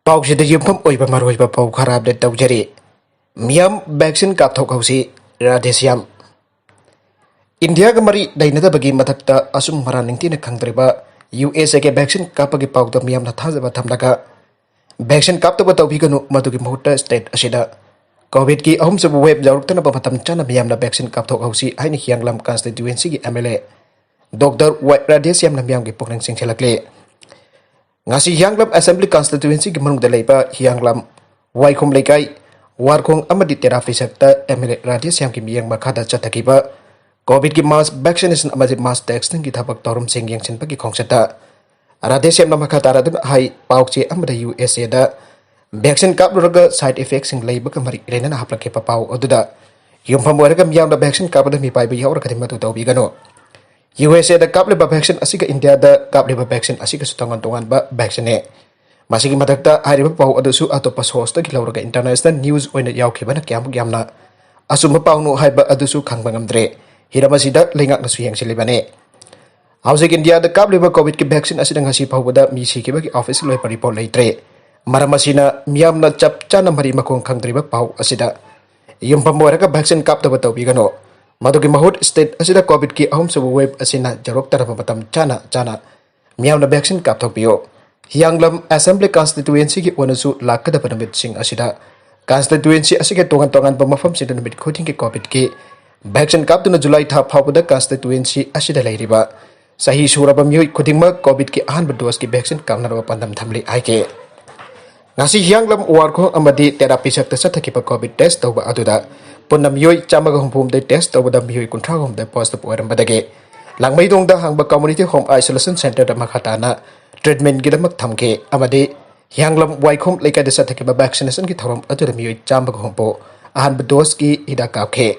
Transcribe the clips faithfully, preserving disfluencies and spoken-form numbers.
ꯄꯥꯎꯁꯤꯗ ꯌꯨꯝꯐꯝ ꯑꯣꯏꯕ ꯃꯔꯨꯑꯣꯏꯕ ꯄꯥꯎ ꯈꯔ ꯑꯞꯗꯦꯠ ꯇꯧꯖꯔꯤ꯫ ꯃꯤꯌꯥꯝ ꯚꯦꯛꯁꯤꯟ ꯀꯥꯞꯊꯣꯛꯍꯧꯁꯤ꯫ ꯔꯥꯙꯦꯁ꯭ꯌꯥꯝ꯫ ꯏꯟꯗꯤꯌꯥꯒ ꯃꯔꯤ ꯂꯩꯅꯗꯕꯒꯤ ꯃꯊꯛꯇ ꯑꯆꯨꯝ ꯃꯔꯥ ꯅꯤꯡꯊꯤꯅ ꯈꯪꯗ꯭ꯔꯤꯕ ꯌꯨ ꯑꯦꯁ ꯑꯦꯒꯤ ꯚꯦꯛꯁꯤꯟ ꯀꯥꯞꯄꯒꯤ ꯄꯥꯎꯗ ꯃꯤꯌꯥꯝꯅ ꯊꯥꯖꯕ ꯊꯝꯂꯒ ꯚꯦꯛꯁꯤꯟ ꯀꯥꯞꯇꯕ ꯇꯧꯕꯤꯒꯅꯨ꯫ ꯃꯗꯨꯒꯤ ꯃꯍꯨꯠꯇ ꯁ꯭ꯇꯦꯠ ꯑꯁꯤꯗ ꯀꯣꯚꯤꯗꯀꯤ ꯑꯍꯨꯝꯁꯨꯕ ꯋꯦꯕ ꯌꯧꯔꯛꯇꯅꯕ ꯃꯇꯝ ꯆꯥꯅ ꯃꯤꯌꯥꯝꯅ ꯚꯦꯛꯁꯤꯟ ꯀꯥꯞꯊꯣꯛꯍꯧꯁꯤ ꯍꯥꯏꯅ ꯍꯤꯌꯥꯡꯂꯝ ꯀꯟꯁꯇꯤꯇ꯭ꯌꯨꯑꯦꯟꯁꯤꯒꯤ ꯑꯦꯝ ꯑꯦꯜ ꯑꯦ ꯗꯣꯛꯇꯔ ꯋꯥꯏ ꯔꯥꯙꯦꯁ꯭ꯌꯥꯝꯅ ꯃꯤꯌꯥꯝꯒꯤ ꯄꯨꯛꯅꯤꯡ ꯆꯤꯡꯁꯤꯜꯂꯛꯂꯤ꯫ ꯉꯁꯤ ꯍꯤꯌꯥꯡꯂꯝ ꯑꯦꯁꯦꯝꯕ꯭ꯂꯤ ꯀꯟꯁꯇꯤꯇ꯭ꯌꯨꯑꯦꯟꯁꯤꯒꯤ ꯃꯅꯨꯡꯗ ꯂꯩꯕ ꯍꯤꯌꯥꯡꯂꯝ, ꯋꯥꯏꯈꯣꯝ ꯂꯩꯀꯥꯏ, ꯋꯥꯔꯈꯣꯡ ꯑꯃꯗꯤ ꯇꯦꯔꯥ ꯐꯤꯁꯛꯇ ꯑꯦꯝ ꯑꯦꯜ ꯑꯦ ꯔꯥꯙꯦꯁ꯭ꯌꯥꯝꯒꯤ ꯃꯤꯠꯌꯦꯡ ꯃꯈꯥꯗ ꯆꯠꯊꯈꯤꯕ ꯀꯣꯚꯤꯗꯀꯤ ꯃꯥꯁ ꯚꯦꯛꯁꯤꯅꯦꯁꯟ ꯑꯃꯗꯤ ꯃꯥꯁ ꯇꯦꯁꯇꯤꯡꯒꯤ ꯊꯕꯛ ꯊꯧꯔꯝꯁꯤꯡ ꯌꯦꯡꯁꯤꯟꯕꯒꯤ ꯈꯣꯡꯆꯠꯇ ꯔꯥꯙꯦꯁ꯭ꯌꯥꯝꯅ ꯃꯈꯥ ꯇꯥꯔꯗꯨꯅ ꯍꯥꯏ, ꯄꯥꯎꯆꯦ ꯑꯃꯗ ꯌꯨ ꯑꯦꯁ ꯑꯦꯗ ꯚꯦꯛꯁꯤꯟ ꯀꯥꯞꯂꯨꯔꯒ ꯁꯥꯏꯗ ꯏꯐꯦꯛꯁꯤꯡ ꯂꯩꯕꯒ ꯃꯔꯤ ꯂꯩꯅꯅ ꯍꯥꯞꯂꯛꯈꯤꯕ ꯄꯥꯎ ꯑꯗꯨꯗ ꯌꯨꯝꯐꯝ ꯑꯣꯏꯔꯒ ꯃꯤꯌꯥꯝꯅ ꯚꯦꯛꯁꯤꯟ ꯀꯥꯞꯄꯗ ꯃꯤꯄꯥꯏꯕ ꯌꯥꯎꯔꯒꯗꯤ ꯃꯗꯨ ꯇꯧꯕꯤꯒꯅꯨ꯫ ꯌꯨ ꯑꯦꯁ ꯑꯦꯗ ꯀꯥꯞꯂꯤꯕ ꯚꯦꯛꯁꯤꯟ ꯑꯁꯤꯒ ꯏꯟꯗꯤꯌꯥꯗ ꯀꯥꯞꯂꯤꯕ ꯚꯦꯛꯁꯤꯟ ꯑꯁꯤꯒꯁꯨ ꯇꯣꯉꯥꯟ ꯇꯣꯉꯥꯟꯕ ꯚꯦꯛꯁꯤꯟꯅꯤ꯫ ꯃꯁꯤꯒꯤ ꯃꯊꯛꯇ ꯍꯥꯏꯔꯤꯕ ꯄꯥꯎ ꯑꯗꯨꯁꯨ ꯑꯇꯣꯞꯄ ꯁꯣꯔꯁꯇꯒꯤ ꯂꯧꯔꯒ ꯏꯟꯇꯔꯅꯦꯁꯅꯦꯜ ꯅ꯭ꯌꯨꯁ ꯑꯣꯏꯅ ꯌꯥꯎꯈꯤꯕꯅ ꯀꯌꯥꯃꯨꯛ ꯌꯥꯝꯅ ꯑꯆꯨꯝꯕ ꯄꯥꯎꯅꯣ ꯍꯥꯏꯕ ꯑꯗꯨꯁꯨ ꯈꯪꯕ ꯉꯝꯗ꯭ꯔꯦ꯫ ꯍꯤꯔꯝ ꯑꯁꯤꯗ ꯂꯩꯉꯥꯛꯅꯁꯨ ꯌꯦꯡꯁꯤꯜꯂꯤꯕꯅꯤ꯫ ꯍꯧꯖꯤꯛ ꯏꯟꯗꯤꯌꯥꯗ ꯀꯥꯞꯂꯤꯕ ꯀꯣꯚꯤꯗꯀꯤ ꯚꯦꯛꯁꯤꯟ ꯑꯁꯤꯗ ꯉꯁꯤ ꯐꯥꯎꯕꯗ ꯃꯤ ꯁꯤꯈꯤꯕꯒꯤ ꯑꯣꯐꯤꯁꯤꯌꯦꯜ ꯑꯣꯏꯕ ꯔꯤꯄꯣꯔꯠ ꯂꯩꯇ꯭ꯔꯦ꯫ ꯃꯔꯝ ꯑꯁꯤꯅ ꯃꯤꯌꯥꯝꯅ ꯆꯞ ꯆꯥꯅ ꯃꯔꯤ ꯃꯈꯣꯡ ꯈꯪꯗ꯭ꯔꯤꯕ ꯄꯥꯎ ꯑꯁꯤꯗ ꯌꯨꯝꯐꯝ ꯑꯣꯏꯔꯒ ꯚꯦꯛꯁꯤꯟ ꯀꯥꯞꯇꯕ ꯇꯧꯕꯤꯒꯅꯨ꯫ ꯃꯗꯨꯒꯤ ꯃꯍꯨꯠ ꯁ꯭ꯇꯦꯠ ꯑꯁꯤꯗ ꯀꯣꯚꯤꯗꯀꯤ ꯑꯍꯨꯝꯁꯨꯕ ꯋꯦꯕ ꯑꯁꯤꯅ ꯌꯧꯔꯛꯇꯅꯕ ꯃꯇꯝ ꯆꯥꯅ ꯆꯥꯅ ꯃꯤꯌꯥꯝꯅ ꯚꯦꯛꯁꯤꯟ ꯀꯥꯞꯊꯣꯛꯄꯤꯌꯨ꯫ ꯍꯤꯌꯥꯡꯂꯝ ꯑꯦꯁꯦꯝꯕ꯭ꯂꯤ ꯀꯟꯁꯇꯤꯇ꯭ꯌꯨꯑꯦꯟꯁꯤꯒꯤ ꯑꯣꯏꯅꯁꯨ ꯂꯥꯛꯀꯗꯕ ꯅꯨꯃꯤꯠꯁꯤꯡ ꯑꯁꯤꯗ ꯀꯟꯁꯇꯤꯇ꯭ꯌꯨꯑꯦꯟꯁꯤ ꯑꯁꯤꯒꯤ ꯇꯣꯉꯥꯟ ꯇꯣꯉꯥꯟꯕ ꯃꯐꯝꯁꯤꯡꯗ ꯅꯨꯃꯤꯠ ꯈꯨꯗꯤꯡꯒꯤ ꯀꯣꯚꯤꯗꯀꯤ ꯚꯦꯛꯁꯤꯟ ꯀꯥꯞꯇꯨꯅ ꯖꯨꯂꯥꯏ ꯊꯥ ꯐꯥꯎꯕꯗ ꯀꯟꯁꯇꯤꯇ꯭ꯌꯨꯑꯦꯟꯁꯤ ꯑꯁꯤꯗ ꯂꯩꯔꯤꯕ ꯆꯍꯤ ꯁꯨꯔꯕ ꯃꯤꯑꯣꯏ ꯈꯨꯗꯤꯡꯃꯛ ꯀꯣꯚꯤꯗꯀꯤ ꯑꯍꯥꯟꯕ ꯗꯣꯁꯀꯤ ꯚꯦꯛꯁꯤꯟ ꯀꯥꯞꯅꯅꯕ ꯄꯥꯟꯗꯝ ꯊꯝꯂꯤ ꯍꯥꯏꯈꯤ꯫ ꯉꯁꯤ ꯍꯤꯌꯥꯡꯂꯝ ꯋꯥꯔꯈꯣꯡ ꯑꯃꯗꯤ ꯇꯦꯔꯥ ꯄꯤꯁꯛꯇ ꯆꯠꯊꯈꯤꯕ ꯀꯣꯚꯤꯗ ꯇꯦꯁ ꯇꯧꯕ ꯑꯗꯨꯗ ꯄꯨꯟꯅ ꯃꯤꯑꯣꯏ ꯆꯥꯝꯃꯒ ꯍꯨꯝꯐꯨ ꯍꯨꯝꯗꯣꯏ ꯇꯦꯁ ꯇꯧꯕꯗ ꯃꯤꯑꯣꯏ ꯀꯨꯟꯊ꯭ꯔꯥ ꯍꯨꯝꯗꯣꯏ ꯄꯣꯖꯤꯇꯤꯚ ꯑꯣꯏꯔꯝꯕꯗꯒꯤ ꯂꯥꯡꯃꯩꯗꯣꯡꯗ ꯍꯥꯡꯕ ꯀꯝꯃ꯭ꯌꯨꯅꯤꯇꯤ ꯍꯣꯝ ꯑꯥꯏꯁꯣꯂꯦꯁꯟ ꯁꯦꯟꯇꯔꯗ ꯃꯈꯥ ꯇꯥꯅ ꯇ꯭ꯔꯤꯠꯃꯦꯟꯒꯤꯗꯃꯛ ꯊꯝꯈꯤ ꯑꯃꯗꯤ ꯍꯤꯌꯥꯡꯂꯝ ꯋꯥꯏꯈꯣꯝ ꯂꯩꯀꯥꯏꯗ ꯆꯠꯊꯈꯤꯕ ꯚꯦꯛꯁꯤꯅꯦꯁꯟꯒꯤ ꯊꯧꯔꯝ ꯑꯗꯨꯗ ꯃꯤꯑꯣꯏ ꯆꯥꯝꯃꯒ ꯍꯨꯝꯐꯨ ꯑꯍꯥꯟꯕ ꯗꯣꯁꯀꯤ ꯍꯤꯗꯥꯛ ꯀꯥꯞꯈꯤ꯫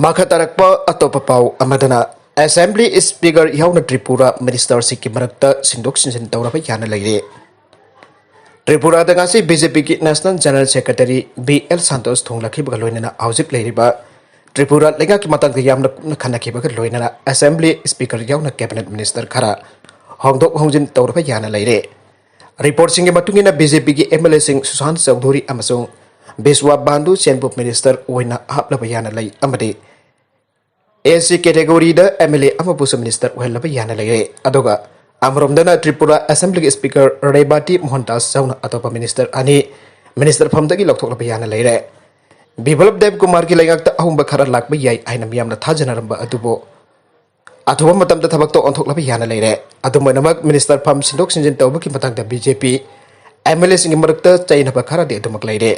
ꯃꯈꯥ ꯇꯥꯔꯛꯄ ꯑꯇꯣꯞꯄ ꯄꯥꯎ ꯑꯃꯗꯅ, ꯑꯦꯁꯦꯝꯕ꯭ꯂꯤ ꯁ꯭ꯄꯤꯀꯔ ꯌꯥꯎꯅ ꯇ꯭ꯔꯤꯄꯨꯔꯥ ꯃꯤꯅꯤꯁꯇꯔꯁꯤꯡꯒꯤ ꯃꯔꯛꯇ ꯁꯤꯟꯗꯣꯛ ꯁꯤꯟꯖꯤꯟ ꯇꯧꯔꯕ ꯌꯥꯅ ꯂꯩꯔꯦ꯫ ꯇ꯭ꯔꯤꯄꯨꯔꯥꯗ ꯉꯁꯤ ꯕꯤ ꯖꯦ ꯄꯤꯒꯤ national general secretary B L Santosh ꯊꯨꯡꯂꯈꯤꯕꯒ ꯂꯣꯏꯅꯅ ꯍꯧꯖꯤꯛ ꯂꯩꯔꯤꯕ ꯇ꯭ꯔꯤꯄꯨꯔꯥ ꯂꯩꯉꯥꯛꯀꯤ ꯃꯇꯥꯡꯗ ꯌꯥꯝꯅ ꯀꯨꯞꯅ ꯈꯟꯅꯈꯤꯕꯒ ꯂꯣꯏꯅꯅ ꯑꯦꯁꯦꯝꯕ꯭ꯂꯤ ꯁ꯭ꯄꯤꯀꯔ ꯌꯥꯎꯅ ꯀꯦꯕꯤꯅꯦꯠ ꯃꯤꯅꯤꯁꯇꯔ ꯈꯔ ꯍꯣꯡꯗꯣꯛ ꯍꯣꯡꯖꯤꯟ ꯇꯧꯔꯕ ꯌꯥꯅ ꯂꯩꯔꯦ꯫ ꯔꯤꯄꯣꯔꯠꯁꯤꯡꯒꯤ ꯃꯇꯨꯡ ꯏꯟꯅ, ꯕꯤ ꯖꯦ ꯄꯤꯒꯤ ꯑꯦꯝ ꯑꯦꯜ ꯑꯦꯁꯤꯡ ꯁꯨꯁꯥꯟꯠ ꯆꯧꯙꯨꯔꯤ ꯑꯃꯁꯨꯡ ꯕꯤꯁ꯭ꯋꯥ ꯕꯥꯟꯗꯨ ꯆꯦꯟꯕꯨ ꯃꯤꯅꯤꯁꯇꯔ ꯑꯣꯏꯅ ꯍꯥꯞꯂꯕ ꯌꯥꯅ ꯂꯩ ꯑꯃꯗꯤ ꯑꯦꯁ ꯁꯤ ꯀꯦꯇꯦꯒꯣꯔꯤꯗ ꯑꯦꯝ ꯑꯦꯜ ꯑꯦ ꯑꯃꯕꯨꯁꯨ ꯃꯤꯅꯤꯁꯇꯔ ꯑꯣꯏꯍꯜꯂꯕ ꯌꯥꯅ ꯂꯩꯔꯦ꯫ ꯑꯗꯨꯒ ꯑꯃꯔꯣꯝꯗꯅ, ꯇ꯭ꯔꯤꯄꯨꯔꯥ ꯑꯦꯁꯦꯝꯕ꯭ꯂꯤꯒꯤ ꯁ꯭ꯄꯤꯀꯔ ꯔꯦꯕꯥꯇꯤ ꯃꯣꯍꯟ ꯗꯥꯁ ꯌꯥꯎꯅ ꯑꯇꯣꯞꯄ ꯃꯤꯅꯤꯁꯇꯔ ꯑꯅꯤ ꯃꯤꯅꯤꯁꯇꯔ ꯐꯝꯗꯒꯤ ꯂꯧꯊꯣꯛꯂꯕ ꯌꯥꯅ ꯂꯩꯔꯦ꯫ ꯕꯤꯄ꯭ꯂꯕ ꯗꯦꯕ ꯀꯨꯃꯥꯔꯒꯤ ꯂꯩꯉꯥꯛꯇ ꯑꯍꯣꯡꯕ ꯈꯔ ꯂꯥꯛꯄ ꯌꯥꯏ ꯍꯥꯏꯅ ꯃꯤꯌꯥꯝꯅ ꯊꯥꯖꯅꯔꯝꯕ ꯑꯗꯨꯕꯨ ꯑꯊꯨꯕ ꯃꯇꯝꯗ ꯊꯕꯛꯇꯣ ꯑꯣꯟꯊꯣꯛꯂꯕ ꯌꯥꯅ ꯂꯩꯔꯦ꯫ ꯑꯗꯨꯝ ꯑꯣꯏꯅꯃꯛ, ꯃꯤꯅꯤꯁꯇꯔ ꯐꯝ ꯁꯤꯟꯗꯣꯛ ꯁꯤꯟꯖꯤꯟ ꯇꯧꯕꯒꯤ ꯃꯇꯥꯡꯗ B J P M L ꯑꯦꯁꯤꯡꯒꯤ ꯃꯔꯛꯇ ꯆꯩꯅꯕ ꯈꯔꯗꯤ ꯑꯗꯨꯃꯛ ꯂꯩꯔꯦ꯫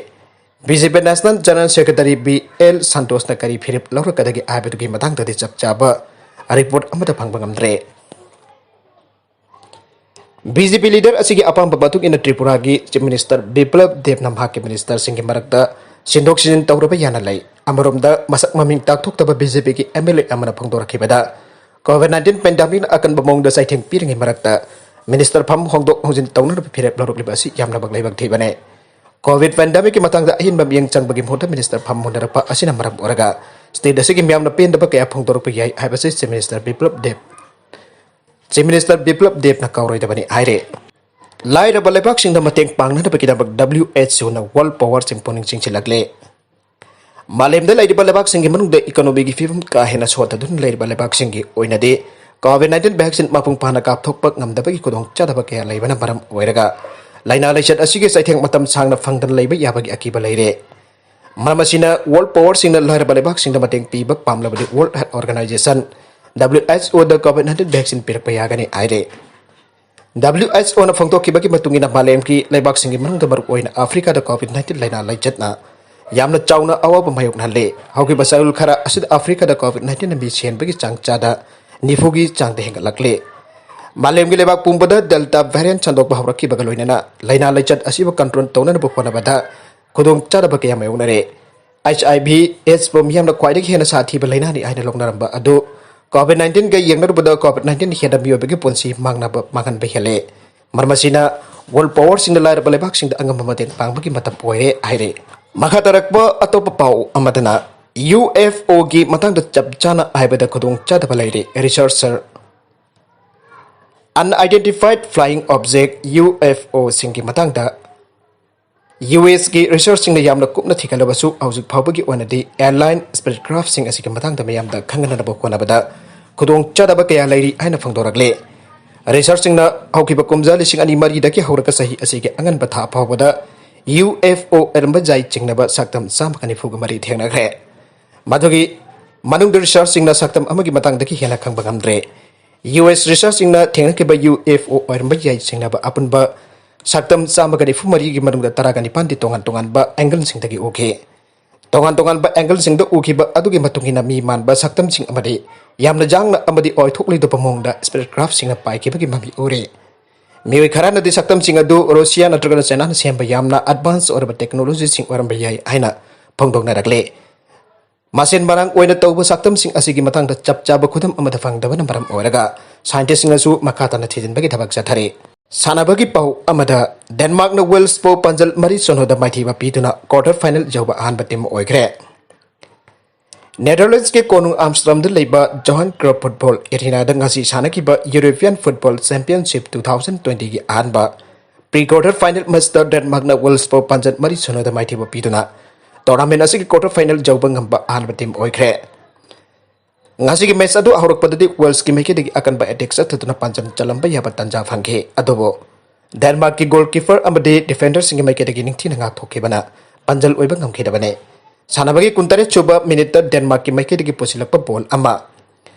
B J P national general secretary B L ꯁꯟꯇꯣꯁꯅ ꯀꯔꯤ ꯐꯤꯔꯦꯞ ꯂꯧꯔꯛꯀꯗꯒꯦ ꯍꯥꯏꯕꯗꯨꯒꯤ ꯃꯇꯥꯡꯗꯗꯤ ꯆꯞ ꯆꯥꯕ ꯔꯤꯄꯣꯔꯠ ꯑꯃꯠꯇ ꯐꯪꯕ ꯉꯝꯗ꯭ꯔꯦ꯫ ꯕꯤ ꯖꯦ ꯄꯤ ꯂꯤꯗꯔ ꯑꯁꯤꯒꯤ ꯑꯄꯥꯝꯕ ꯃꯇꯨꯡ ꯏꯟꯅ ꯇ꯭ꯔꯤꯄꯨꯔꯥꯒꯤ ꯆꯤꯐ ꯃꯤꯅꯤꯁꯇꯔ ꯕꯤꯄ꯭ꯂꯕ ꯗꯦꯕꯅ ꯃꯍꯥꯛꯀꯤ ꯃꯤꯅꯤꯁꯇꯔꯁꯤꯡꯒꯤ ꯃꯔꯛꯇ ꯁꯤꯟꯗꯣꯛ ꯁꯤꯟꯖꯤꯟ ꯇꯧꯔꯕ ꯌꯥꯅ ꯂꯩ꯫ ꯑꯃꯔꯣꯝꯗ, ꯃꯁꯛ ꯃꯃꯤꯡ ꯇꯥꯛꯊꯣꯛꯇꯕ ꯕꯤ ꯖꯦ ꯄꯤꯒꯤ ꯑꯦꯝ ꯑꯦꯜ ꯑꯦ ꯑꯃꯅ ꯐꯣꯡꯗꯣꯔꯛꯈꯤꯕꯗ, ꯀꯣꯚꯤꯗ ꯅꯥꯏꯟꯇꯤꯟ ꯄꯦꯟꯗꯦꯃꯤꯛꯅ ꯑꯀꯟꯕ ꯃꯑꯣꯡꯗ ꯆꯩꯊꯦꯡ ꯄꯤꯔꯤꯉꯩ ꯃꯔꯛꯇ ꯃꯤꯅꯤꯁꯇꯔ ꯐꯝ ꯍꯣꯡꯗꯣꯛ ꯍꯣꯡꯖꯤꯟ ꯇꯧꯅꯅꯕ ꯐꯤꯔꯦꯞ ꯂꯧꯔꯛꯂꯤꯕ ꯑꯁꯤ ꯌꯥꯝꯅꯃꯛ ꯂꯥꯏꯕꯛ ꯊꯤꯕꯅꯤ꯫ ꯀꯣꯚꯤꯗ ꯄꯦꯟꯗꯦꯃꯤꯛꯀꯤ ꯃꯇꯥꯡꯗ ꯑꯍꯦꯟꯕ ꯃꯤꯠꯌꯦꯡ ꯆꯪꯕꯒꯤ ꯃꯍꯨꯠꯇ ꯃꯤꯅꯤꯁꯇꯔ ꯐꯝ ꯍꯣꯡꯅꯔꯛꯄ ꯑꯁꯤꯅ ꯃꯔꯝ ꯑꯣꯏꯔꯒ ꯁ꯭ꯇꯦꯠ ꯑꯁꯤꯒꯤ ꯃꯤꯌꯥꯝꯅ ꯄꯦꯟꯗꯕ ꯀꯌꯥ ꯐꯣꯡꯗꯣꯔꯛꯄ ꯌꯥꯏ ꯍꯥꯏꯕꯁꯤ ꯆꯤꯐ ꯃꯤꯅꯤꯁꯇꯔ ꯕꯤꯄ꯭ꯂꯕ ꯗꯦꯕ, ꯆꯤꯐ ꯃꯤꯅꯤꯁꯇꯔ ꯕꯤꯄ꯭ꯂꯕ ꯗꯦꯕꯅ ꯀꯥꯎꯔꯣꯏꯗꯕꯅꯤ ꯍꯥꯏꯔꯦ꯫ ꯂꯥꯏꯔꯕ ꯂꯩꯕꯥꯛꯁꯤꯡꯗ ꯃꯇꯦꯡ ꯄꯥꯡꯅꯅꯕꯒꯤꯗꯃꯛ ꯗꯕ꯭ꯂꯤꯌꯨ ꯑꯦꯆ ꯑꯣꯅ ꯋꯥꯔꯜꯗ ꯄꯋꯔꯁꯤꯡ ꯄꯨꯛꯅꯤꯡ ꯆꯤꯡꯁꯤꯜꯂꯛꯂꯦ꯫ ꯃꯥꯂꯦꯝꯗ ꯂꯩꯔꯤꯕ ꯂꯩꯕꯥꯛꯁꯤꯡꯒꯤ ꯃꯅꯨꯡꯗ ꯏꯀꯣꯅꯣꯃꯤꯒꯤ ꯐꯤꯕꯝ ꯀꯥ ꯍꯦꯟꯅ ꯁꯣꯟꯊꯗꯨꯅ ꯂꯩꯔꯤꯕ ꯂꯩꯕꯥꯛꯁꯤꯡꯒꯤ ꯑꯣꯏꯅꯗꯤ ꯀꯣꯚꯤꯗ ꯅꯥꯏꯟꯇꯤꯟ ꯚꯦꯛꯁꯤꯟ ꯃꯄꯨꯡ ꯐꯥꯅ ꯀꯥꯞꯊꯣꯛꯄ ꯉꯝꯗꯕꯒꯤ ꯈꯨꯗꯣꯡꯆꯥꯗꯕ ꯀꯌꯥ ꯂꯩꯕꯅ ꯃꯔꯝ ꯑꯣꯏꯔꯒ ꯂꯥꯏꯅꯥ ꯂꯥꯏꯆꯠ ꯑꯁꯤꯒꯤ ꯆꯩꯊꯦꯡ ꯃꯇꯝ ꯁꯥꯡꯅ ꯐꯪꯗꯅ ꯂꯩꯕ ꯌꯥꯕꯒꯤ ꯑꯀꯤꯕ ꯂꯩꯔꯦ꯫ ꯃꯔꯝ ꯑꯁꯤꯅ, ꯋꯥꯔꯜꯗ ꯄꯋꯔꯁꯤꯡꯅ ꯂꯥꯏꯔꯕ ꯂꯩꯕꯥꯛꯁꯤꯡꯗ ꯃꯇꯦꯡ ꯄꯤꯕ ꯄꯥꯝꯂꯕꯗꯤ, ꯋꯥꯔꯜꯗ ꯍꯦꯜꯊ ꯑꯣꯔꯒꯅꯥꯏꯖꯦꯁꯟ, ꯗꯕ꯭ꯂꯤꯌꯨ ꯑꯦꯆ ꯑꯣꯗ ꯀꯣꯚꯤꯗ ꯅꯥꯏꯟꯇꯤꯟ ꯚꯦꯛꯁꯤꯟ ꯄꯤꯔꯛꯄ ꯌꯥꯒꯅꯤ ꯍꯥꯏꯔꯦ꯫ ꯗꯕ꯭ꯂꯤꯌꯨ ꯑꯦꯆ ꯑꯣꯅ ꯐꯣꯡꯗꯣꯛꯈꯤꯕꯒꯤ ꯃꯇꯨꯡ ꯏꯟꯅ, ꯃꯥꯂꯦꯝꯒꯤ ꯂꯩꯕꯥꯛꯁꯤꯡꯒꯤ ꯃꯅꯨꯡꯗ ꯃꯔꯨꯑꯣꯏꯅ ꯑꯐ꯭ꯔꯤꯀꯥꯗ ꯀꯣꯚꯤꯗ ꯅꯥꯏꯟꯇꯤꯟ ꯂꯥꯏꯅꯥ ꯂꯥꯏꯆꯠꯅ ꯌꯥꯝꯅ ꯆꯥꯎꯅ ꯑꯋꯥꯕ ꯃꯥꯌꯣꯛꯅꯍꯜꯂꯤ꯫ ꯍꯧꯈꯤꯕ ꯆꯌꯣꯜ ꯈꯔ ꯑꯁꯤꯗ ꯑꯐ꯭ꯔꯤꯀꯥꯗ ꯀꯣꯚꯤꯗ ꯅꯥꯏꯟꯇꯤꯟꯅ ꯃꯤ ꯁꯤꯍꯟꯕꯒꯤ ꯆꯥꯡ ꯆꯥꯗ ꯅꯤꯐꯨꯒꯤ ꯆꯥꯡꯗ ꯍꯦꯟꯒꯠꯂꯛꯂꯤ꯫ ꯃꯥꯂꯦꯝꯒꯤ ꯂꯩꯕꯥꯛ ꯄꯨꯝꯕꯗ ꯗꯦꯜꯇꯥ ꯚꯦꯔꯤꯌꯟꯠ ꯁꯟꯗꯣꯛꯄ ꯍꯧꯔꯛꯈꯤꯕꯒ ꯂꯣꯏꯅꯅ ꯂꯥꯏꯅꯥ ꯂꯥꯏꯆꯠ ꯑꯁꯤꯕꯨ ꯀꯟꯇ꯭ꯔꯣꯜ ꯇꯧꯅꯅꯕ ꯍꯣꯠꯅꯕꯗ ꯈꯨꯗꯣꯡꯆꯥꯗꯕ ꯀꯌꯥ ꯃꯥꯌꯣꯛꯅꯔꯦ꯫ ꯑꯩꯆ ꯑꯥꯏ ꯚꯤ ꯑꯦꯗꯁꯄꯨ ꯃꯤꯌꯥꯝꯅ ꯈ꯭ꯋꯥꯏꯗꯒꯤ ꯍꯦꯟꯅ ꯁꯥꯊꯤꯕ ꯂꯥꯏꯅꯥꯅꯤ ꯍꯥꯏꯅ ꯂꯧꯅꯔꯝꯕ ꯑꯗꯨ ꯀꯣꯚꯤꯗ ꯅꯥꯏꯟꯇꯤꯟꯒ ꯌꯦꯡꯅꯔꯨꯕꯗ ꯀꯣꯚꯤꯗ ꯅꯥꯏꯟꯇꯤꯟ ꯍꯦꯟꯅ ꯃꯤꯑꯣꯏꯕꯒꯤ ꯄꯨꯟꯁꯤ ꯃꯥꯡꯅꯕ ꯃꯥꯡꯍꯟꯕ ꯍꯦꯜꯂꯦ꯫ ꯃꯔꯝ ꯑꯁꯤꯅ ꯋꯥꯔꯜꯗ ꯄꯋꯔꯁꯤꯡꯅ ꯂꯥꯏꯔꯕ ꯂꯩꯕꯥꯛꯁꯤꯡꯗ ꯑꯉꯝꯕ ꯃꯇꯦꯡ ꯄꯥꯡꯕꯒꯤ ꯃꯇꯝ ꯑꯣꯏꯔꯦ ꯍꯥꯏꯔꯦ꯫ ꯃꯈꯥ ꯇꯥꯔꯛꯄ ꯑꯇꯣꯞꯄ ꯄꯥꯎ ꯑꯃꯗꯅ, ꯌꯨ ꯑꯦꯐ ꯑꯣꯒꯤ ꯃꯇꯥꯡꯗ ꯆꯞ ꯆꯥꯅ ꯍꯥꯏꯕꯗ ꯈꯨꯗꯣꯡꯆꯥꯗꯕ ꯂꯩꯔꯦ꯫ Researcher Unidentified Flying Object, U F O, ꯁꯤꯡꯒꯤ ꯃꯇꯥꯡꯗ ꯌꯨ ꯑꯦꯁꯀꯤ ꯔꯤꯁꯔꯆꯁꯤꯡꯅ ꯌꯥꯝꯅ ꯀꯨꯞꯅ ꯊꯤꯒꯠꯂꯕꯁꯨ, ꯍꯧꯖꯤꯛ ꯐꯥꯎꯕꯒꯤ ꯑꯣꯏꯅꯗꯤ ꯑꯦꯂꯥꯏꯟ ꯁ꯭ꯄꯦꯁꯀ꯭ꯔꯥꯐꯁꯤꯡ ꯑꯁꯤꯒꯤ ꯃꯇꯥꯡꯗ ꯃꯤꯌꯥꯝꯗ ꯈꯪꯍꯟꯅꯕ ꯍꯣꯠꯅꯕꯗ ꯈꯨꯗꯣꯡꯆꯥꯗꯕ ꯀꯌꯥ ꯂꯩꯔꯤ ꯍꯥꯏꯅ ꯐꯣꯡꯗꯣꯔꯛꯂꯦ꯫ ꯔꯤꯁꯔꯆꯁꯤꯡꯅ ꯍꯧꯈꯤꯕ ꯀꯨꯝꯖꯥ ꯂꯤꯁꯤꯡ ꯑꯅꯤ ꯃꯔꯤꯗꯒꯤ ꯍꯧꯔꯒ ꯆꯍꯤ ꯑꯁꯤꯒꯤ ꯑꯉꯟꯕ ꯊꯥ ꯐꯥꯎꯕꯗ ꯌꯨ ꯑꯦꯐ ꯑꯣ ꯑꯣꯏꯔꯝꯕ ꯌꯥꯏ ꯆꯤꯡꯅꯕ ꯁꯛꯇꯝ ꯆꯥꯝꯃꯒ ꯅꯤꯐꯨꯒ ꯃꯔꯤ ꯊꯦꯡꯅꯈ꯭ꯔꯦ꯫ ꯃꯗꯨꯒꯤ ꯃꯅꯨꯡꯗ ꯔꯤꯁꯔꯆꯁꯤꯡꯅ ꯁꯛꯇꯝ ꯑꯃꯒꯤ ꯃꯇꯥꯡꯗꯒꯤ ꯍꯦꯟꯅ ꯈꯪꯕ ꯉꯝꯗ꯭ꯔꯦ꯫ ꯌꯨ ꯑꯦꯁ ꯔꯤꯁꯔꯆꯁꯤꯡꯅ ꯊꯦꯡꯅꯈꯤꯕ ꯌꯨ ꯑꯦꯐ ꯑꯣ ꯑꯣꯏꯔꯝꯕ ꯌꯥꯏ ꯆꯤꯡꯅꯕ ꯑꯄꯨꯟꯕ ꯁꯛꯇꯝ ꯆꯥꯝꯃꯒ ꯅꯤꯐꯨ ꯃꯔꯤꯒꯤ ꯃꯅꯨꯡꯗ ꯇꯔꯥꯒ ꯅꯤꯄꯥꯟꯗꯤ ꯇꯣꯉꯥꯟ ꯇꯣꯉꯥꯟꯕ ꯑꯦꯡꯒꯜꯁꯤꯡꯗꯒꯤ ꯎꯈꯤ꯫ ꯇꯣꯉꯥꯟ ꯇꯣꯉꯥꯟꯕ ꯑꯦꯡꯒꯜꯁꯤꯡꯗ ꯎꯈꯤꯕ ꯑꯗꯨꯒꯤ ꯃꯇꯨꯡ ꯏꯟꯅ ꯃꯤ ꯃꯥꯟꯕ ꯁꯛꯇꯝꯁꯤꯡ ꯑꯃꯗꯤ ꯌꯥꯝꯅ ꯌꯥꯡꯅ ꯑꯃꯗꯤ ꯑꯣꯏꯊꯣꯛꯂꯣꯏꯗꯕ ꯃꯑꯣꯡꯗ ꯁ꯭ꯄꯦꯁꯀ꯭ꯔꯥꯐꯁꯤꯡꯅ ꯄꯥꯏꯈꯤꯕꯒꯤ ꯃꯃꯤ ꯎꯔꯤ꯫ ꯃꯤꯑꯣꯏ ꯈꯔꯅꯗꯤ ꯁꯛꯇꯝꯁꯤꯡ ꯑꯗꯨ ꯔꯨꯁꯤꯌꯥ ꯅꯠꯇ꯭ꯔꯒꯅ ꯆꯥꯏꯅꯥꯅ ꯁꯦꯝꯕ ꯌꯥꯝꯅ ꯑꯦꯗꯚꯥꯟꯁ ꯑꯣꯏꯔꯕ ꯇꯦꯛꯅꯣꯂꯣꯖꯤꯁꯤꯡ ꯑꯣꯏꯔꯝꯕ ꯌꯥꯏ ꯍꯥꯏꯅ ꯐꯣꯡꯗꯣꯛꯅꯔꯛꯂꯤ꯫ ꯃꯁꯦꯟ ꯃꯔꯥꯡ ꯑꯣꯏꯅ ꯇꯧꯕ ꯁꯛꯇꯝꯁꯤꯡ ꯑꯁꯤꯒꯤ ꯃꯇꯥꯡꯗ ꯆꯞ ꯆꯥꯕ ꯈꯨꯗꯝ ꯑꯃꯠꯇ ꯐꯪꯗꯕꯅ ꯃꯔꯝ ꯑꯣꯏꯔꯒ, ꯁꯥꯏꯟꯇꯤꯁꯁꯤꯡꯅꯁꯨ ꯃꯈꯥ ꯇꯥꯅ ꯊꯤꯖꯤꯟꯕꯒꯤ ꯊꯕꯛ ꯆꯠꯊꯔꯤ꯫ ꯁꯥꯟꯅꯕꯒꯤ ꯄꯥꯎ ꯑꯃꯗ, ꯗꯦꯟꯃꯥꯔꯛꯅ ꯋꯦꯜꯁꯄꯨ ꯄꯥꯟꯖꯜ ꯃꯔꯤ ꯁꯣꯅꯣꯗ ꯃꯥꯏꯊꯤꯕ ꯄꯤꯗꯨꯅ ꯀ꯭ꯋꯥꯔꯇꯔ ꯐꯥꯏꯅꯦꯜ ꯌꯧꯕ ꯑꯍꯥꯟꯕ ꯇꯤꯝ ꯑꯣꯏꯈ꯭ꯔꯦ꯫ ꯅꯦꯗꯔꯂꯦꯟꯗꯁꯀꯤ ꯀꯣꯅꯨꯡ ꯑꯥꯝꯁꯇꯔꯗꯥꯝꯗ ꯂꯩꯕ ꯖꯣꯍꯥꯟ ꯀ꯭ꯔꯣꯞ ꯐꯨꯠꯕꯣꯜ ꯑꯦꯔꯤꯅꯥꯗ ꯉꯁꯤ ꯁꯥꯟꯅꯈꯤꯕ European football championship two thousand ꯇ꯭ꯋꯦꯟꯇꯤꯒꯤ ꯑꯍꯥꯟꯕ ꯄ꯭ꯔꯤ ꯀ꯭ꯋꯥꯔꯇꯔ ꯐꯥꯏꯅꯦꯜ ꯃꯦꯆꯇ ꯗꯦꯟꯃꯥꯔꯛꯅ ꯋꯦꯜꯁꯄꯨ ꯄꯥꯟꯖꯜ ꯃꯔꯤ ꯁꯣꯅꯣꯗ ꯃꯥꯏꯊꯤꯕ ꯄꯤꯗꯨꯅ ꯇꯣꯔꯅꯥꯃꯦꯟ ꯑꯁꯤꯒꯤ ꯀ꯭ꯋꯥꯔꯇꯔ ꯐꯥꯏꯅꯦꯜ ꯌꯧꯕ ꯉꯝꯕ ꯑꯍꯥꯟꯕ ꯇꯤꯝ ꯑꯣꯏꯈ꯭ꯔꯦ꯫ ꯉꯁꯤꯒꯤ ꯃꯦꯆ ꯑꯗꯨ ꯍꯧꯔꯛꯄꯗꯗꯤ ꯋꯦꯜꯁꯀꯤ ꯃꯥꯏꯀꯩꯗꯒꯤ ꯑꯀꯟꯕ ꯑꯦꯇꯦꯛ ꯆꯠꯊꯗꯨꯅ ꯄꯥꯟꯖꯜ ꯆꯜꯂꯝꯕ ꯌꯥꯕ ꯇꯥꯟꯖꯥ ꯐꯪꯈꯤ꯫ ꯑꯗꯨꯕꯨ ꯗꯦꯟꯃꯥꯔꯛꯀꯤ ꯒꯣꯜꯀꯤꯄꯔ ꯑꯃꯗꯤ ꯗꯤꯐꯦꯟꯗꯔꯁꯤꯡꯒꯤ ꯃꯥꯏꯀꯩꯗꯒꯤ ꯅꯤꯡꯊꯤꯅ ꯉꯥꯛꯊꯣꯛꯈꯤꯕꯅ ꯄꯥꯟꯖꯜ ꯑꯣꯏꯕ ꯉꯝꯈꯤꯗꯕꯅꯤ꯫ ꯁꯥꯟꯅꯕꯒꯤ ꯀꯨꯟꯇꯔꯦꯠ ꯁꯨꯕ ꯃꯤꯅꯤꯠꯇ ꯗꯦꯟꯃꯥꯔꯛꯀꯤ ꯃꯥꯏꯀꯩꯗꯒꯤ ꯄꯨꯁꯤꯜꯂꯛꯄ ꯕꯣꯜ ꯑꯃ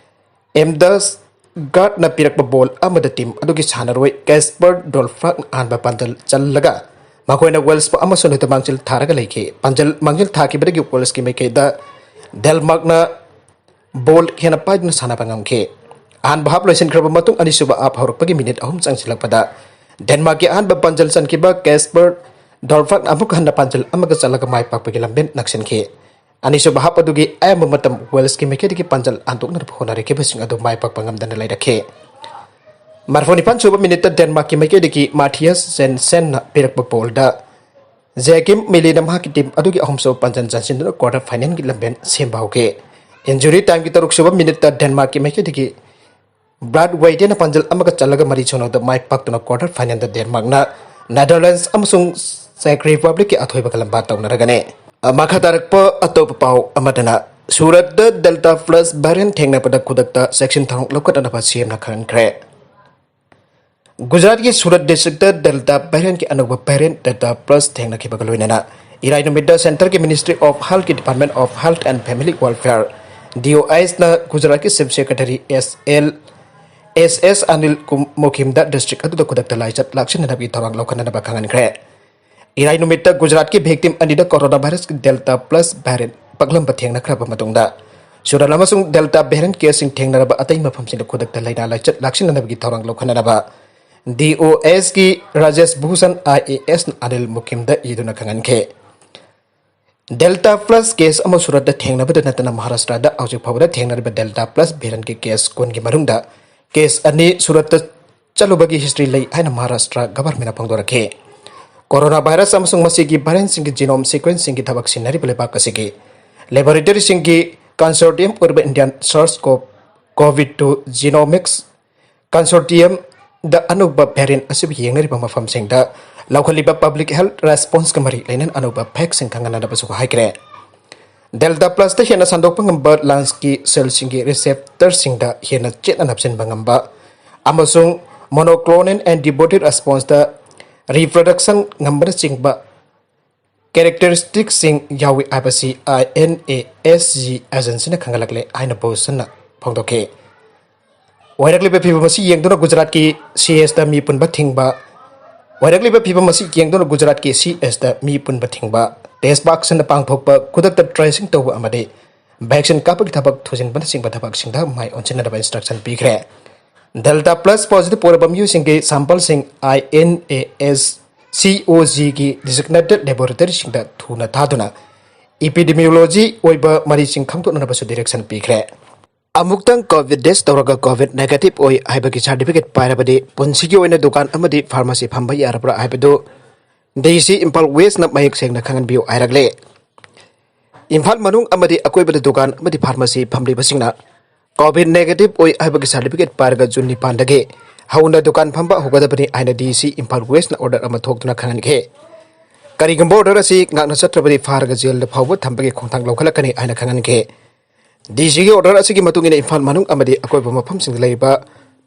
ꯑꯦꯝꯗꯁ ꯒꯥꯔꯗꯅ ꯄꯤꯔꯛꯄ ꯕꯣꯜ ꯑꯃꯗ ꯇꯤꯝ ꯑꯗꯨꯒꯤ ꯁꯥꯟꯅꯔꯣꯏ ꯀꯦꯁꯄꯔ ꯗꯣꯜꯐ꯭ꯔꯥꯛꯅ ꯑꯍꯥꯟꯕ ꯄꯥꯟꯖꯜ ꯆꯜꯂꯒ ꯃꯈꯣꯏꯅ ꯋꯦꯜꯁꯄꯨ ꯑꯃ ꯁꯣꯅꯣꯗ ꯃꯥꯡꯖꯤꯜ ꯊꯥꯔꯒ ꯂꯩꯈꯤ꯫ ꯄꯥꯟꯖꯜ ꯃꯥꯡꯖꯤꯜ ꯊꯥꯈꯤꯕꯗꯒꯤ ꯋꯦꯜꯁꯀꯤ ꯃꯥꯏꯀꯩꯗ ꯗꯦꯟꯃꯥꯔꯛꯅ ꯕꯣꯜ ꯍꯦꯟꯅ ꯄꯥꯏꯗꯨꯅ ꯁꯥꯟꯅꯕ ꯉꯝꯈꯤ꯫ ꯑꯍꯥꯟꯕ ꯍꯥꯞ ꯂꯣꯏꯁꯤꯟꯈ꯭ꯔꯕ ꯃꯇꯨꯡ, ꯑꯅꯤꯁꯨꯕ ꯍꯥꯞ ꯍꯧꯔꯛꯄꯒꯤ ꯃꯤꯅꯤꯠ ꯑꯍꯨꯝ ꯆꯪꯁꯤꯜꯂꯛꯄꯗ ꯗꯦꯟꯃꯥꯔꯛꯀꯤ ꯑꯍꯥꯟꯕ ꯄꯥꯟꯖꯜ ꯆꯟꯈꯤꯕ ꯀꯦꯁꯄꯔ ꯗꯣꯜꯐ꯭ꯔꯥꯛꯅ ꯑꯃꯨꯛ ꯍꯟꯅ ꯄꯥꯟꯖꯜ ꯑꯃꯒ ꯆꯜꯂꯒ ꯃꯥꯏ ꯄꯥꯛꯄꯒꯤ ꯂꯝꯕꯦꯟ ꯅꯛꯁꯤꯟꯈꯤ꯫ ꯑꯅꯤꯁꯨꯕ ꯍꯥꯞ ꯑꯗꯨꯒꯤ ꯑꯌꯥꯝꯕ ꯃꯇꯝ ꯋꯦꯜꯁꯀꯤ ꯃꯥꯏꯀꯩꯗꯒꯤ ꯄꯥꯟꯖꯜ ꯍꯟꯗꯣꯛꯅꯅꯕ ꯍꯣꯠꯅꯔꯛꯈꯤꯕꯁꯤꯡ ꯑꯗꯨ ꯃꯥꯏ ꯄꯥꯛꯄ ꯉꯝꯗꯅ ꯂꯩꯔꯛꯈꯤ꯫ ꯃꯔꯐꯨ ꯅꯤꯄꯥꯟ ꯁꯨꯕ ꯃꯤꯅꯤꯠꯇ ꯗꯦꯟꯃꯥꯔꯛꯀꯤ ꯃꯥꯏꯀꯩꯗꯒꯤ ꯃꯥꯊꯤꯌꯁ ꯖꯦꯟꯁꯦꯟꯅ ꯄꯤꯔꯛꯄ ꯕꯣꯜꯗ ꯖꯦꯀꯤꯝ ꯃꯤꯂꯦꯅ ꯃꯍꯥꯛꯀꯤ ꯇꯤꯝ ꯑꯗꯨꯒꯤ ꯑꯍꯨꯝꯁꯨꯕ ꯄꯥꯟꯖꯜ ꯆꯟꯁꯤꯟꯗꯨꯅ ꯀ꯭ꯋꯥꯔꯇꯔ ꯐꯥꯏꯅꯦꯜꯒꯤ ꯂꯝꯕꯦꯟ ꯁꯦꯝꯕ ꯍꯧꯈꯤ꯫ ꯏꯟꯖꯨꯔꯤ ꯇꯥꯏꯝꯒꯤ ꯇꯔꯨꯛ ꯁꯨꯕ ꯃꯤꯅꯤꯠꯇ ꯗꯦꯟꯃꯥꯔꯛꯀꯤ ꯃꯥꯏꯀꯩꯗꯒꯤ ꯕ꯭ꯔꯥꯠ ꯋꯦꯏꯗꯦꯟꯅ ꯄꯥꯟꯖꯜ ꯑꯃꯒ ꯆꯜꯂꯒ ꯃꯔꯤ ꯁꯨꯅꯗ ꯃꯥꯏ ꯄꯥꯛꯇꯨꯅ quarter finalꯗ ꯗꯦꯟꯃꯥꯔꯛꯅ ꯅꯦꯗꯔꯂꯦꯟꯗꯁ ꯑꯃꯁꯨꯡ ꯆꯦꯛ ꯔꯤꯄꯕ꯭ꯂꯤꯛꯀꯤ ꯑꯊꯣꯏꯕꯒ ꯂꯝꯕꯥ ꯇꯧꯅꯔꯒꯅꯤ꯫ ꯃꯈꯥ ꯇꯥꯔꯛꯄ ꯑꯇꯣꯞꯄ ꯄꯥꯎ ꯑꯃꯗꯅ, ꯁꯨꯔꯠꯇ Delta plus variant ꯊꯦꯡꯅꯕꯗ ꯈꯨꯗꯛꯇ ꯆꯦꯛꯁꯤꯟ ꯊꯧꯔꯥꯡ ꯂꯧꯈꯠꯅꯅꯕ ꯁꯤ ꯑꯦꯝꯅ ꯈꯪꯍꯟꯈ꯭ꯔꯦ꯫ ꯒꯨꯖꯔꯥꯠꯀꯤ ꯁꯨꯔꯠ districtꯇ Delta variantꯀꯤ ꯑꯅꯧꯕ variant Delta plus ꯊꯦꯡꯅꯈꯤꯕꯒ ꯂꯣꯏꯅꯅ ꯏꯔꯥꯏ ꯅꯨꯃꯤꯠꯇ centreꯀꯤ Ministry of Healthꯀꯤ Department of Health and Family Welfare, DOHꯅ ꯒꯨꯖꯔꯥꯠꯀꯤ Chief Secretary S L, S S Anil Kum-, Mukimda district ꯑꯗꯨꯗ ꯈꯨꯗꯛꯇ ꯂꯥꯏꯆꯠ ꯂꯥꯛꯁꯤꯟꯅꯅꯕꯒꯤ ꯊꯧꯔꯥꯡ ꯂꯧꯈꯠꯅꯅꯕ ꯈꯪꯍꯟꯈ꯭ꯔꯦ꯫ ꯏꯔꯥꯏ ꯅꯨꯃꯤꯠꯇ ꯒꯨꯖꯔꯥꯠꯀꯤ victim ꯑꯅꯤꯗ coronavirusꯀꯤ Delta plus variant ꯄꯛꯂꯝꯕ ꯊꯦꯡꯅꯈ꯭ꯔꯕ ꯃꯇꯨꯡꯗ, ꯁꯨꯔꯠ ꯑꯃꯁꯨꯡ Delta variant caseꯁꯤꯡ ꯊꯦꯡꯅꯔꯕ ꯑꯇꯩ ꯃꯐꯝꯁꯤꯡꯗ ꯈꯨꯗꯛꯇ ꯂꯥꯏꯅꯥ ꯂꯥꯏꯆꯠ ꯂꯥꯛꯁꯤꯟꯅꯅꯕꯒꯤ ꯊꯧꯔꯥꯡ ꯂꯧꯈꯠꯅꯅꯕ DOHꯀꯤ Rajesh Bhushan, IASꯅ Anil Mukimda ꯏꯗꯨꯅ ꯈꯪꯍꯟꯈꯤ꯫ Delta plus case ꯑꯃ ꯁꯨꯔꯠꯇ ꯊꯦꯡꯅꯕꯗ ꯅꯠꯇꯅ ꯃꯍꯥꯔꯥꯁꯇ꯭ꯔꯗ ꯍꯧꯖꯤꯛ ꯐꯥꯎꯕꯗ ꯊꯦꯡꯅꯔꯤꯕ Delta plus variantꯀꯤ case ꯀꯨꯟꯒꯤ ꯃꯅꯨꯡꯗ case ꯑꯅꯤ ꯁꯨꯔꯠꯇ ꯆꯠꯂꯨꯕꯒꯤ history ꯂꯩ ꯍꯥꯏꯅ ꯃꯍꯥꯔꯥꯁꯇ꯭ꯔ governmentꯅ ꯐꯣꯡꯗꯣꯔꯛꯈꯤ꯫ Coronavirus ꯑꯃꯁꯨꯡ ꯃꯁꯤꯒꯤ variantꯁꯤꯡꯒꯤ genome sequencingꯒꯤ ꯊꯕꯛ ꯁꯤꯟꯅꯔꯤꯕ ꯂꯩꯕꯥꯛ ꯑꯁꯤꯒꯤ laboratoryꯁꯤꯡꯒꯤ consortium ꯑꯣꯏꯔꯤꯕ Indian Search Co-, COVID two Genomics Consortiumꯗ ꯑꯅꯧꯕ variant ꯑꯁꯤꯕꯨ ꯌꯦꯡꯅꯔꯤꯕ ꯃꯐꯝꯁꯤꯡꯗ ꯂꯧꯈꯠꯂꯤꯕ public health responseꯀ ꯃꯔꯤ ꯂꯩꯅꯅ ꯑꯅꯧꯕ factꯁꯤꯡ ꯈꯪꯍꯟꯅꯅꯕꯁꯨ ꯍꯥꯏꯈ꯭ꯔꯦ꯫ Delta plusꯇ ꯍꯦꯟꯅ ꯁꯟꯗꯣꯛꯄ ꯉꯝꯕ lungsꯀꯤ cellꯁꯤꯡꯒꯤ receptorꯁꯤꯡꯗ ꯍꯦꯟꯅ ꯆꯦꯠꯅ ꯅꯞꯁꯤꯟꯕ ꯉꯝꯕ ꯑꯃꯁꯨꯡ monoclonal antibody responseꯇ reproduction ꯉꯝꯕꯅꯆꯤꯡꯕ characteristicꯁꯤꯡ ꯌꯥꯎꯏ ꯍꯥꯏꯕꯁꯤ INASG agencyꯅ ꯈꯪꯍꯜꯂꯛꯂꯦ ꯍꯥꯏꯅ Bhushanꯅ ꯐꯣꯡꯗꯣꯛꯈꯤ꯫ ꯑꯣꯏꯔꯛꯂꯤꯕ ꯐꯤꯕꯝ ꯑꯁꯤ ꯌꯦꯡꯗꯨꯅ ꯒꯨꯖꯔꯥꯠꯀꯤ CHꯇ ꯃꯤ ꯄꯨꯟꯕ ꯊꯤꯡꯕ, ꯑꯣꯏꯔꯛꯂꯤꯕ ꯐꯤꯕꯝ ꯑꯁꯤ ꯌꯦꯡꯗꯨꯅ ꯒꯨꯖꯔꯥꯠꯀꯤ CHꯇ ꯃꯤ ꯄꯨꯟꯕ ꯊꯤꯡꯕ, test boxꯅ ꯄꯥꯡꯊꯣꯛꯄ, ꯈꯨꯗꯛꯇ tracing ꯇꯧꯕ ꯑꯃꯗꯤ vaccine ꯀꯥꯞꯄꯒꯤ ꯊꯕꯛ ꯊꯨꯖꯤꯟꯕꯅꯆꯤꯡꯕ ꯊꯕꯛꯁꯤꯡꯗ ꯃꯥꯏ ꯑꯣꯟꯁꯤꯟꯅꯅꯕ instruction ꯄꯤꯈ꯭ꯔꯦ꯫ Delta plus positive ꯑꯣꯏꯔꯕ ꯃꯤꯑꯣꯏꯁꯤꯡꯒꯤ sampleꯁꯤꯡ INASCOGꯒꯤ designated laboratoryꯁꯤꯡꯗ ꯊꯨꯅ ꯊꯥꯗꯨꯅ epidemiology ꯑꯣꯏꯕ ꯃꯔꯤꯁꯤꯡ ꯈꯪꯗꯣꯛꯅꯅꯕꯁꯨ direction ꯄꯤꯈ꯭ꯔꯦ꯫ ꯑꯃꯨꯛꯇꯪ COVID test ꯇꯧꯔꯒ COVID negative ꯑꯣꯏ ꯍꯥꯏꯕꯒꯤ certificate ꯄꯥꯏꯔꯕꯗꯤ ꯄꯨꯟꯁꯤꯒꯤ ꯑꯣꯏꯅ ꯗꯨꯀꯥꯟ ꯑꯃꯗꯤ pharmacy ꯐꯝꯕ ꯌꯥꯔꯕ꯭ꯔꯥ ꯍꯥꯏꯕꯗꯨ DC ꯏꯝꯐꯥꯜ Westꯅ ꯃꯌꯦꯛ ꯁꯦꯡꯅ ꯈꯪꯍꯟꯕꯤꯌꯨ ꯍꯥꯏꯔꯛꯂꯦ꯫ ꯏꯝꯐꯥꯜ ꯃꯅꯨꯡ ꯑꯃꯗꯤ ꯑꯀꯣꯏꯕꯗ ꯗꯨꯀꯥꯟ ꯑꯃꯗꯤ pharmacy ꯐꯝꯂꯤꯕꯁꯤꯡꯅ ꯀꯣꯚꯤꯗ ꯅꯦꯒꯦꯇꯤꯚ ꯑꯣꯏ ꯍꯥꯏꯕꯒꯤ ꯁꯥꯔꯇꯤꯐꯤꯀꯦꯠ ꯄꯥꯏꯔꯒ ꯖꯨꯟ ꯅꯤꯄꯥꯟꯗꯒꯤ ꯍꯧꯅ ꯗꯨꯀꯥꯟ ꯐꯝꯕ ꯍꯧꯒꯗꯕꯅꯤ ꯍꯥꯏꯅ ꯗꯤ ꯁꯤ ꯏꯝꯐꯥꯜ ꯋꯦꯁꯅ ꯑꯣꯔꯗꯔ ꯑꯃ ꯊꯣꯛꯇꯨꯅ ꯈꯪꯍꯟꯈꯤ꯫ ꯀꯔꯤꯒꯨꯝꯕ ꯑꯣꯔꯗꯔ ꯑꯁꯤ ꯉꯥꯛꯅ ꯆꯠꯇ꯭ꯔꯕꯗꯤ ꯐꯥꯔꯒ ꯖꯦꯜꯗ ꯐꯥꯎꯕ ꯊꯝꯕꯒꯤ ꯈꯣꯡꯊꯥꯡ ꯂꯧꯈꯠꯂꯛꯀꯅꯤ ꯍꯥꯏꯅ ꯈꯪꯍꯟꯈꯤ꯫ ꯗꯤ ꯁꯤꯒꯤ ꯑꯣꯔꯗꯔ ꯑꯁꯤꯒꯤ ꯃꯇꯨꯡ ꯏꯟꯅ ꯏꯝꯐꯥꯜ ꯃꯅꯨꯡ ꯑꯃꯗꯤ ꯑꯀꯣꯏꯕ ꯃꯐꯝꯁꯤꯡꯗ ꯂꯩꯔꯤꯕ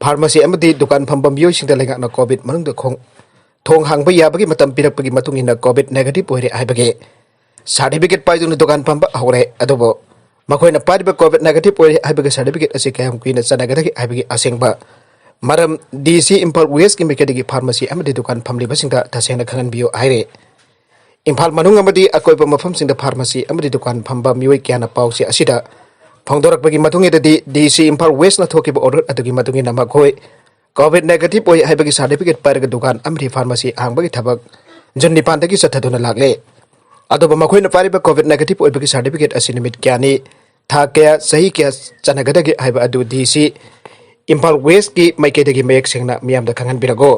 ꯐꯥꯔꯃꯥꯁꯤ ꯑꯃꯗꯤ ꯗꯨꯀꯥꯟ ꯐꯝꯕ ꯃꯤꯑꯣꯏꯁꯤꯡꯗ ꯂꯩꯉꯥꯛꯅ ꯀꯣꯚꯤꯗ ꯃꯅꯨꯡꯗ ꯈꯣꯡ-, ꯊꯣꯡ ꯍꯥꯡꯕ ꯌꯥꯕꯒꯤ ꯃꯇꯝ ꯄꯤꯔꯛꯄꯒꯤ ꯃꯇꯨꯡ ꯏꯟꯅ ꯀꯣꯚꯤꯗ ꯅꯦꯒꯦꯇꯤꯚ ꯑꯣꯏꯔꯦ ꯍꯥꯏꯕꯒꯤ ꯁꯥꯔꯇꯤꯐꯤꯀꯦꯠ ꯄꯥꯏꯗꯨꯅ ꯗꯨꯀꯥꯟ ꯐꯝꯕ ꯍꯧꯔꯦ꯫ ꯑꯗꯨꯕꯨ ꯃꯈꯣꯏꯅ ꯄꯥꯏꯔꯤꯕ ꯀꯣꯚꯤꯗ ꯅꯦꯒꯦꯇꯤꯚ ꯑꯣꯏꯔꯦ ꯍꯥꯏꯕꯒꯤ ꯁꯥꯔꯇꯤꯐꯤꯀꯦꯠ ꯑꯁꯤ ꯀꯌꯥꯝ ꯀꯨꯏꯅ ꯆꯠꯅꯒꯗꯒꯦ ꯍꯥꯏꯕꯒꯤ ꯑꯁꯦꯡꯕ ꯃꯔꯝ ꯗꯤ ꯁꯤ ꯏꯝꯐꯥꯜ ꯋꯦꯁꯀꯤ ꯃꯥꯏꯀꯩꯗꯒꯤ ꯐꯥꯔꯃꯥꯁꯤ ꯑꯃꯗꯤ ꯗꯨꯀꯥꯟ ꯐꯝꯂꯤꯕꯁꯤꯡꯗ ꯇꯁꯦꯡꯅ ꯈꯪꯍꯟꯕꯤꯌꯨ ꯍꯥꯏꯔꯦ꯫ ꯏꯝꯐꯥꯜ ꯃꯅꯨꯡ ꯑꯃꯗꯤ ꯑꯀꯣꯏꯕ ꯃꯐꯝꯁꯤꯡꯗ ꯐꯥꯔꯃꯥꯁꯤ ꯑꯃꯗꯤ ꯗꯨꯀꯥꯟ ꯐꯝꯕ ꯃꯤꯑꯣꯏ ꯀꯌꯥꯅ ꯄꯥꯎꯆꯦ ꯑꯁꯤꯗ ꯐꯣꯡꯗꯣꯔꯛꯄꯒꯤ ꯃꯇꯨꯡ ꯏꯟꯅꯗꯤ, ꯗꯤ ꯁꯤ ꯏꯝꯐꯥꯜ ꯋꯦꯁꯅ ꯊꯣꯛꯈꯤꯕ ꯑꯣꯔꯗꯔ ꯑꯗꯨꯒꯤ ꯃꯇꯨꯡ ꯏꯟꯅ ꯃꯈꯣꯏ ꯀꯣꯚꯤꯗ ꯅꯦꯒꯦꯇꯤꯚ ꯑꯣꯏ ꯍꯥꯏꯕꯒꯤ ꯁꯥꯔꯇꯤꯐꯤꯀꯦꯠ ꯄꯥꯏꯔꯒ ꯗꯨꯀꯥꯟ ꯑꯃꯗꯤ ꯐꯥꯔꯃꯥꯁꯤ ꯍꯥꯡꯕꯒꯤ ꯊꯕꯛ ꯖꯨꯟ ꯅꯤꯄꯥꯟꯗꯒꯤ ꯆꯠꯊꯗꯨꯅ ꯂꯥꯛꯂꯦ꯫ ꯑꯗꯨꯕꯨ ꯃꯈꯣꯏꯅ ꯄꯥꯏꯔꯤꯕ ꯀꯣꯚꯤꯗ ꯅꯦꯒꯦꯇꯤꯚ ꯑꯣꯏꯕꯒꯤ ꯁꯥꯔꯇꯤꯐꯤꯀꯦꯠ ꯑꯁꯤ ꯅꯨꯃꯤꯠ ꯀꯌꯥꯅꯤ, ꯊꯥ ꯀꯌꯥ, ꯆꯍꯤ ꯀꯌꯥ ꯆꯠꯅꯒꯗꯒꯦ ꯍꯥꯏꯕ ꯑꯗꯨ ꯗꯤ ꯁꯤ ꯏꯝꯐꯥꯜ ꯋꯦꯁꯀꯤ ꯃꯥꯏꯀꯩꯗꯒꯤ ꯃꯌꯦꯛ ꯁꯦꯡꯅ ꯃꯤꯌꯥꯝꯗ ꯈꯪꯍꯟꯕꯤꯔꯛꯎ꯫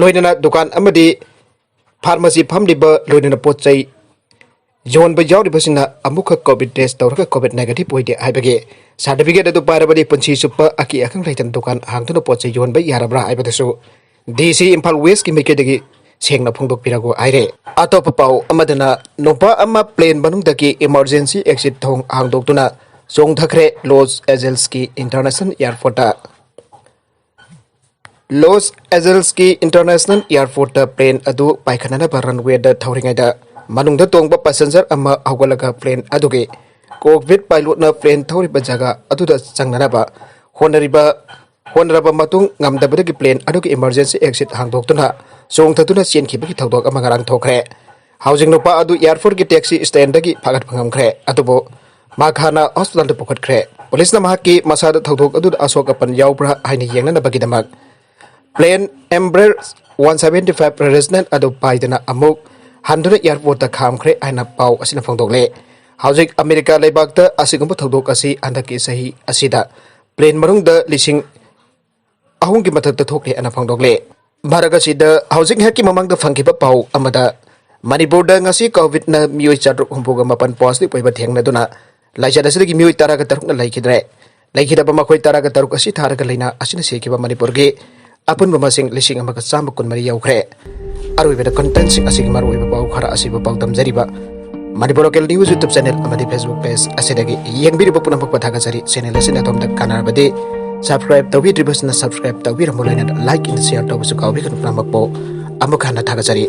ꯂꯣꯏꯅꯅ ꯗꯨꯀꯥꯟ ꯑꯃꯗꯤ ꯐꯥꯔꯃꯥꯁꯤ ꯐꯝꯂꯤꯕ, ꯂꯣꯏꯅꯅ ꯄꯣꯠ ꯆꯩ ꯌꯣꯟꯕ ꯌꯥꯎꯔꯤꯕꯁꯤꯡꯅ ꯑꯃꯨꯛꯈꯛ ꯀꯣꯚꯤꯗ ꯇꯦꯁ ꯇꯧꯔꯒ ꯀꯣꯚꯤꯗ ꯅꯦꯒꯦꯇꯤꯚ ꯑꯣꯏꯗꯦ ꯍꯥꯏꯕꯒꯤ ꯁꯥꯔꯇꯤꯐꯤꯀꯦꯠ ꯑꯗꯨ ꯄꯥꯏꯔꯕꯗꯤ ꯄꯨꯟꯁꯤ ꯆꯨꯞꯄ ꯑꯀꯤ ꯑꯈꯪ ꯂꯩꯇꯅ ꯗꯨꯀꯥꯟ ꯍꯥꯡꯗꯨꯅ ꯄꯣꯠ ꯆꯩ ꯌꯣꯟꯕ ꯌꯥꯔꯕ꯭ꯔꯥ ꯍꯥꯏꯕꯗꯨꯁꯨ ꯗꯤ ꯁꯤ ꯏꯝꯐꯥꯜ ꯋꯦꯁꯀꯤ ꯃꯥꯏꯀꯩꯗꯒꯤ ꯁꯦꯡꯅ ꯐꯣꯡꯗꯣꯛꯄꯤꯔꯛꯎ ꯍꯥꯏꯔꯦ꯫ ꯑꯇꯣꯞꯄ ꯄꯥꯎ ꯑꯃꯗꯅ, ꯅꯨꯄꯥ ꯑꯃ ꯄ꯭ꯂꯦꯟ ꯃꯅꯨꯡꯗꯒꯤ ꯏꯃꯔꯖꯦꯟꯁꯤ ꯑꯦꯛꯖꯤꯠ ꯊꯣꯡ ꯍꯥꯡꯗꯣꯛꯇꯨꯅ ꯆꯣꯡꯊꯈ꯭ꯔꯦ꯫ ꯂꯣꯁ ꯑꯦꯟꯖꯦꯜꯁꯀꯤ ꯏꯟꯇꯔꯅꯦꯁꯅꯦꯜ ꯑꯦꯌꯔꯄꯣꯔꯠꯇ ꯂꯣꯁ ꯑꯦꯟꯖꯦꯜꯁꯀꯤ ꯏꯟꯇꯔꯅꯦꯁꯅꯦꯜ ꯑꯦꯌꯔꯄꯣꯔꯠꯇ ꯄ꯭ꯂꯦꯟ ꯑꯗꯨ ꯄꯥꯏꯈꯠꯅꯅꯕ ꯔꯟꯋꯦꯗ ꯊꯧꯔꯤꯉꯩꯗ ꯃꯅꯨꯡꯗ ꯇꯣꯡꯕ ꯄꯦꯁꯦꯟꯖꯔ ꯑꯃ ꯍꯧꯒꯠꯂꯒ ꯄ꯭ꯂꯦꯟ ꯑꯗꯨꯒꯤ ꯀꯣꯛꯄꯤꯠ ꯄꯥꯏꯂꯣꯠꯅ ꯄ꯭ꯂꯦꯟ ꯊꯧꯔꯤꯕ ꯖꯒꯥ ꯑꯗꯨꯗ ꯆꯪꯅꯅꯕ ꯍꯣꯠꯅꯔꯤꯕ, ꯍꯣꯠꯅꯔꯕ ꯃꯇꯨꯡ ꯉꯝꯗꯕꯗꯒꯤ ꯄ꯭ꯂꯦꯟ ꯑꯗꯨꯒꯤ ꯏꯃꯔꯖꯦꯟꯁꯤ ꯑꯦꯛꯖꯤꯠ ꯍꯥꯡꯗꯣꯛꯇꯨꯅ ꯆꯣꯡꯊꯗꯨꯅ ꯆꯦꯟꯈꯤꯕꯒꯤ ꯊꯧꯗꯣꯛ ꯑꯃ ꯉꯔꯥꯡ ꯊꯣꯛꯈ꯭ꯔꯦ꯫ ꯍꯧꯖꯤꯛ ꯅꯨꯄꯥ ꯑꯗꯨ ꯑꯦꯌꯔꯄꯣꯔꯠꯀꯤ ꯇꯦꯛꯁꯤ ꯁ꯭ꯇꯦꯟꯗꯒꯤ ꯐꯥꯒꯠꯄ ꯉꯝꯈ꯭ꯔꯦ, ꯑꯗꯨꯕꯨ ꯃꯍꯥꯛ ꯍꯥꯟꯅ ꯍꯣꯁꯄꯤꯇꯥꯜꯗ ꯄꯨꯈꯠꯈ꯭ꯔꯦ꯫ ꯄꯨꯂꯤꯁꯅ ꯃꯍꯥꯛꯀꯤ ꯃꯁꯥꯗ ꯊꯧꯗꯣꯛ ꯑꯗꯨꯗ ꯑꯁꯣꯛ ꯑꯄꯟ ꯌꯥꯎꯕ꯭ꯔꯥ ꯍꯥꯏꯅ ꯌꯦꯡꯅꯅꯕꯒꯤꯗꯃꯛ plane ꯑꯦꯝꯕ꯭ꯔꯦꯔ one seventy five regional ꯑꯗꯨ ꯄꯥꯏꯗꯨꯅ ꯑꯃꯨꯛ ꯍꯟꯗꯨꯅ ꯑꯦꯌꯔꯄꯣꯔꯠꯇ ꯈꯥꯝꯈ꯭ꯔꯦ ꯍꯥꯏꯅ ꯄꯥꯎ ꯑꯁꯤꯅ ꯐꯣꯡꯗꯣꯛꯂꯦ꯫ ꯍꯧꯖꯤꯛ ꯑꯃꯦꯔꯤꯀꯥ ꯂꯩꯕꯥꯛꯇ ꯑꯁꯤꯒꯨꯝꯕ ꯊꯧꯗꯣꯛ ꯑꯁꯤ ꯍꯟꯗꯛꯀꯤ ꯆꯍꯤ ꯑꯁꯤꯗ ꯄ꯭ꯂꯦꯟ ꯃꯅꯨꯡꯗ ꯂꯤꯁꯤꯡ ꯑꯍꯨꯝꯒꯤ ꯃꯊꯛꯇ ꯊꯣꯛꯂꯦ ꯍꯥꯏꯅ ꯐꯣꯡꯗꯣꯛꯂꯦ꯫ ꯃꯔꯛ ꯑꯁꯤꯗ ꯍꯧꯖꯤꯛ ꯉꯥꯏꯍꯥꯛꯀꯤ ꯃꯃꯥꯡꯗ ꯐꯪꯈꯤꯕ ꯄꯥꯎ ꯑꯃꯗ, ꯃꯅꯤꯄꯨꯔꯗ ꯉꯁꯤ ꯀꯣꯚꯤꯗꯅ ꯃꯤꯑꯣꯏ ꯆꯥꯇ꯭ꯔꯨꯛ ꯍꯨꯝꯐꯨꯒ ꯃꯥꯄꯟ ꯄꯣꯖꯤꯇꯤꯚ ꯑꯣꯏꯕ ꯊꯦꯡꯅꯗꯨꯅ ꯂꯥꯏꯆꯠ ꯑꯁꯤꯗꯒꯤ ꯃꯤꯑꯣꯏ ꯇꯔꯥꯒ ꯇꯔꯨꯛꯅ ꯂꯩꯈꯤꯗ꯭ꯔꯦ꯫ ꯂꯩꯈꯤꯗꯕ ꯃꯈꯣꯏ ꯇꯔꯥꯒ ꯇꯔꯨꯛ ꯑꯁꯤ ꯊꯥꯔꯒ ꯂꯩꯅꯥ ꯑꯁꯤꯅ ꯁꯤꯈꯤꯕ ꯃꯅꯤꯄꯨꯔꯒꯤ ꯑꯄꯨꯟꯕ ꯃꯁꯤꯡ ꯂꯤꯁꯤꯡ ꯑꯃꯒ ꯆꯥꯝꯃ ꯀꯨꯟꯃꯔꯤ ꯌꯧꯈ꯭ꯔꯦ꯫ ꯑꯔꯣꯏꯕꯗ contentꯁꯤꯡ ꯑꯁꯤꯒꯤ ꯃꯔꯨꯑꯣꯏꯕ ꯄꯥꯎ ꯈꯔ ꯑꯁꯤꯕꯨ ꯄꯥꯎ ꯇꯝꯖꯔꯤꯕ Manipur Local News YouTube channel ꯑꯃꯗꯤ Facebook page ꯑꯁꯤꯗꯒꯤ ꯌꯦꯡꯕꯤꯔꯤꯕ ꯄꯨꯝꯅꯃꯛꯄꯨ ꯊꯥꯒꯠꯆꯔꯤ꯫ Channel ꯑꯁꯤꯅ ꯑꯗꯣꯝꯗ ꯀꯥꯟꯅꯔꯕꯗꯤ subscribe ꯇꯧꯕꯤꯗ꯭ꯔꯤꯕꯁꯤꯅ subscribe ꯇꯧꯕꯤꯔꯝꯃꯨ, ꯂꯣꯏꯅꯅ like and share ꯇꯧꯕꯁꯨ ꯀꯥꯎꯕꯤꯒꯅꯨ꯫ ꯄꯨꯝꯅꯃꯛꯄꯨ ꯑꯃꯨꯛ ꯍꯟꯅ ꯊꯥꯒꯠꯆꯔꯤ꯫